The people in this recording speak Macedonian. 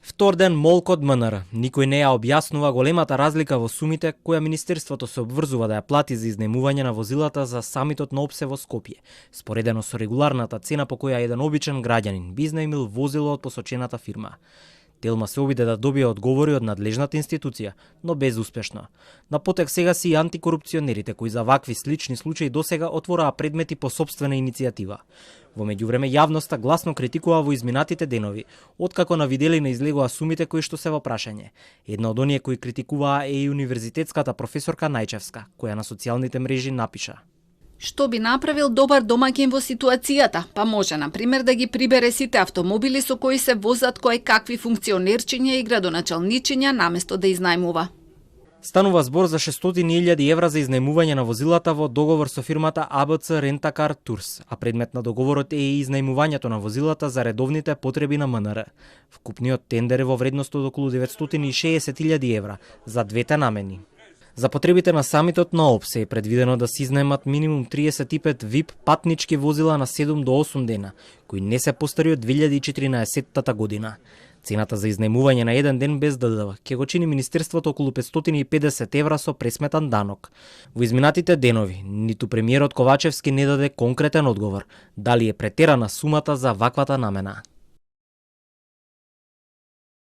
Втор ден молк од МНР. Никој не ја објаснува големата разлика во сумите која Министерството се обврзува да ја плати за изнемување на возилата за самитот на ОПСЕ во Скопје, споредено со регуларната цена по која еден обичен граѓанин би изнемил возило од посочената фирма. Телма се обиде да добие одговори од надлежната институција, но безуспешно. На потек сега си и антикорупционерите кои за вакви слични случаи досега отвораа предмети по собствена иницијатива. Во меѓувреме јавноста гласно критикува во изминатите денови, откако на виделина излегоа сумите кои што се во прашање. Една од оние кои критикуваа е и универзитетската професорка Најчевска, која на социјалните мрежи напиша: Што би направил добар домаќин во ситуацијата? Па може, на пример, да ги прибере сите автомобили со кои се возат кој какви функционерчиња и градоначалничиња наместо да изнајмува. Станува збор за 600.000 евра за изнајмување на возилата во договор со фирмата АБЦ Rent-A-Car Tours, а предмет на договорот е и изнајмувањето на возилата за редовните потреби на МНР. Вкупниот тендер е во вредност од околу 960.000 евра за двете намени. За потребите на самитот на ОПСЕ е предвидено да се изнајмат минимум 35 VIP патнички возила на 7 до 8 дена, кои не се постари од 2014 година. Цената за изнајмување на еден ден без ДДВ ќе го чини Министерството околу 550 евра со пресметан данок. Во изминатите денови, ниту премиерот Ковачевски не даде конкретен одговор, дали е претерана сумата за ваквата намена.